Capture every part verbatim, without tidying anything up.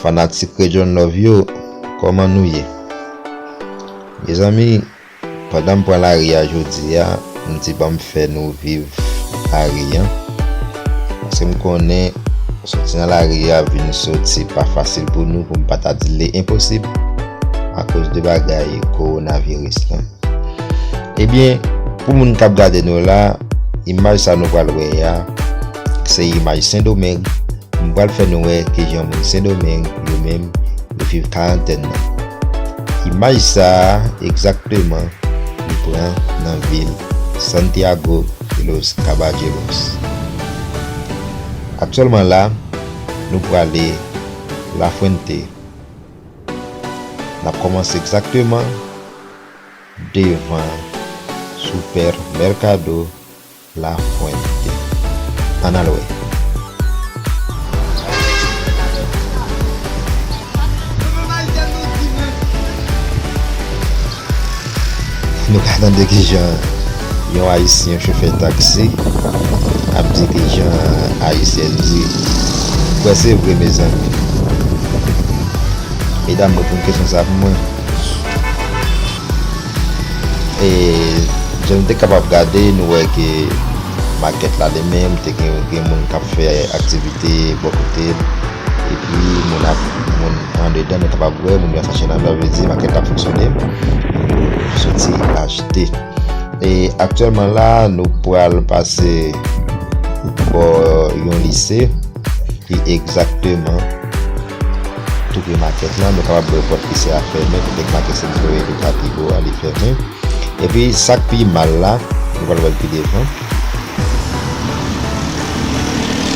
Fanatik Ray John Love yo, kòman nou ye? Mezanmi, pandan m pran lari a jodi a, m di ban m fè nou viv lari a. Paske m konnen soti nan lari a, vin soti pa fasil pou nou, pou m pa ta di l enposib, akoz de bagay kowonaviris lan. Ebyen, pou moun k ap gade nou la, imaj sa nou pral wè a, se imaj Sendomeng. M pral fè nou wè kijan moun Sendomeng yo menm yo viv karantèn nan. Imaj sa a egzakteman li pran nan vil Santiago de los Caballeros. Aktyèlman la, nou prale La Fuente. N ap kòmanse egzakteman devan Supermercado La Fuente. Ann al wè. Nou ka tande kijan yon Ayisyen, yon chofè taksi, ap di kijan Ayisyen di. M kwè se vre, mezanmi. Medam, reponn kesyon sa pou mwen. E jan nou te kapab gade, nou wè ke makèt la li menm, te gen, gen moun k ap fè aktivite bò kote l. Epi moun ap, moun andedan, nou kapab wè moun yo ap chache nan, sa vle di makèt la ap fonksyone, moun yo soti achte. E aktyèlman la, nou pral pase bò yon lise ki egzakteman tou pre makèt la. Nou kapab wè pòt lise a fèmen, kote k make Centro Educativo a, li fèmen. Epi sa k pi mal la, nou pral wè l pi devan.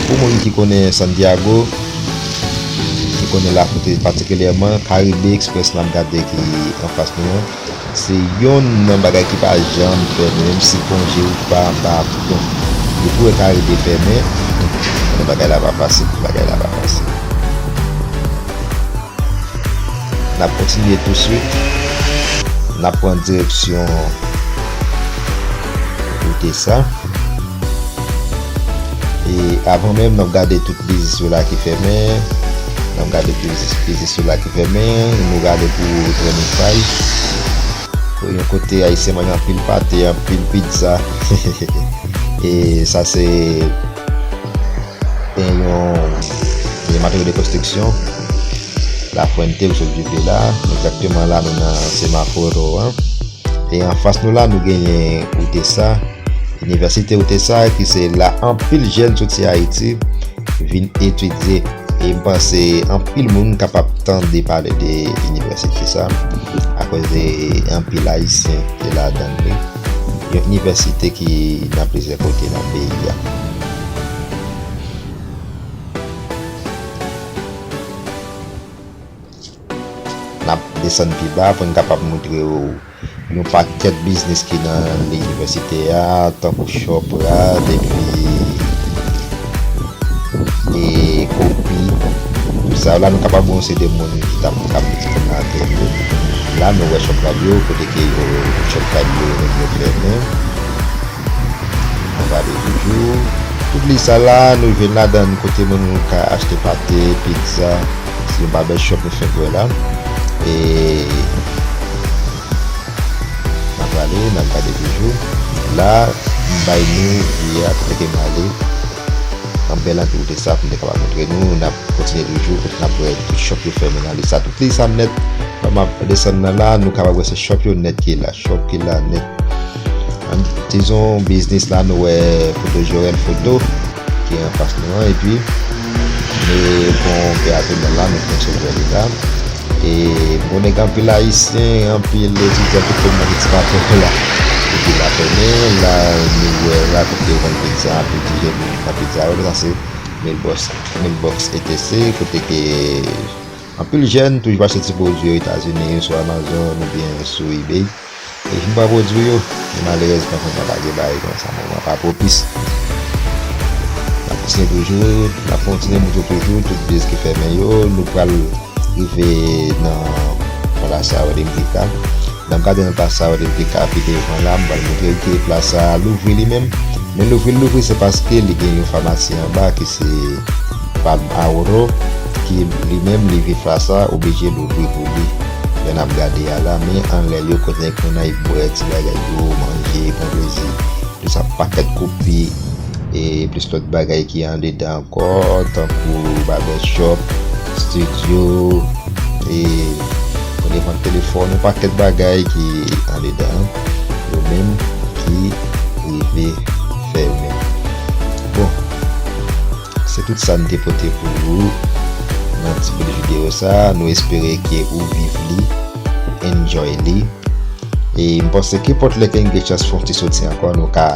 Pou moun ki konnen Santiago, ki konnen Lafonte patikilyèman, Caribe Express n ap gade ki anfas nou an, se yonn nan bagay ki pa janm fèmen, menm si konje ou pa anba apton. Depi w wè Caribe fèmen, konnen bagay la pa fasil, bagay la pa fasil. N ap kontinye touswit. N ap pran direksyon Utesa. E avan menm, n ap gade tout biznis yo la ki fèmen. N ap gade tout biznis, biznis yo la ki fèmen. Nou gade pou Twenty Five. Yon kote Ayisyen manje anpil pate, anpil pizza. E sa se e yon, yon materyo de konstriksyon. La Fuente, ou sot rive la. Egzakteman la, nou nan semaforo an. E anfas nou la, nou genyen Utesa, Inivèsite Utesa, ki se la anpil jèn soti Ayiti vin etidye. E m panse anpil moun kapab tande pale de inivèsite sa, akoz de anpil Ayisyen ki ladan li. Yon inivèsite ki nan plizyè kote nan peyi a. N ap desann pi ba pou n kapab montre w yon pakèt biznis ki nan inivèsite a, tankou Shoprite, epi e kopi. Sa yo la, nou kapab wè yon seri de moun ki t ap, k ap atè yo. La, nou wè Shoprite yo, kote ke yo, Shoprite yo, yo fèmen. N ap gade toujou. Tout lis sa la, nou jwenn ladan kote moun ka achte pate, pizza, se yon barbershop nou fenk wè la. E n ap prale, n ap gade toujou. La, m bay nou vye a kote ke m ale. An bèl antre Utesa pou m te kapab montre nou. N ap kontinye toujou, kote n ap wè tout shop yo fèmen nan lis sa. Tout lis sa nèt, m ap desann nan la, nou kapab wè se shop yo nèt ki la, shop ki la nèt. An, dizon, biznis la, nou wè Foto Joel Foto, ki anfas nou an, epi nou gon pè a tou nan la, nou konn sot wè li la. E m konnen gen anpil Ayisyen, anpil etidyan, tout moun nan ki ti pa fè la. Epi la fèmen, la, nou wè la, kote yo vann pizza, anpil ti jèn nan pizza yo, sa se Mailbox, Mailbox E T C, kote ke anpil jèn toujou achte ti pwodui yo Etazini, sou Amazon oubyen sou eBay. E fin pran pwodui yo, men malerezman, kounye a pa gen bagay konsa, moman pa pwopis. N ap kontinye toujou, n ap kontinye montre toujou tout biznis ki fèmen yo. Nou pral rive nan Plaza Olímpica. N ap gade nan Plaza Olímpica pi devan la, m pral montre ke plaza a louvri li menm. Men louvri l louvri, se paske li gen yon famasi anba ki se Palm Auro, ki li menm li vin fè sa, oblije louvri pou li. Lè n ap gade a la, men anlè yo kote nèg moun nan ap bwè ti bagay yo, manje, pran plezi. Plis yon pakèt koupi, e plis lòt bagay ki andedan ankò, tankou barbershop, studio, e pou revant telefòn, yon pakèt bagay ki andedan yo menm ki rive fèmen. Bon, se tout sa n te pote pou ou nan ti bout videyo sa. Nou espere ke ou viv li, enjoy li. E m panse ke nenpòt lè ke n gen chans fè yon ti soti ankò, nou ka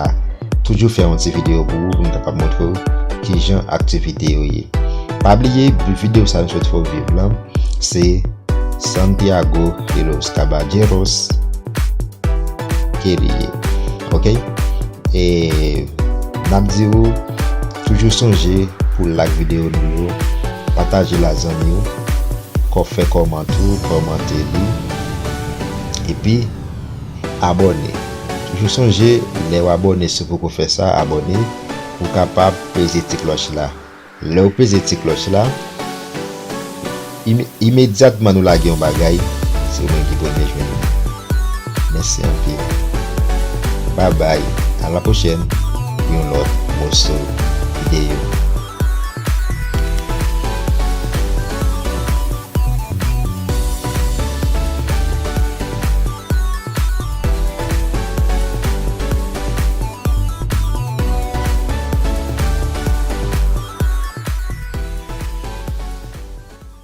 toujou fè yon ti videyo pou ou, pou n kapab montre w kijan aktivite yo ye. Pa bliye, videyo sa nou sot fè w viv lan, se Santiago de los Caballeros ke li ye. Ok? E n ap di w, toujou sonje pou like videyo nou yo, pataje l a zanmi w, kò fè kòmantè, kòmante li, epi abòne. Toujou sonje, lè w abòne, si w poko fè sa, abòne, ou kapab peze ti klòch la. Lè w peze ti klòch la, ime- imedyatman nou lage yon bagay, se ou menm ki premye jwenn li. Mèsi anpil. Babay, a la pwochèn pou yon lòt moso videyo.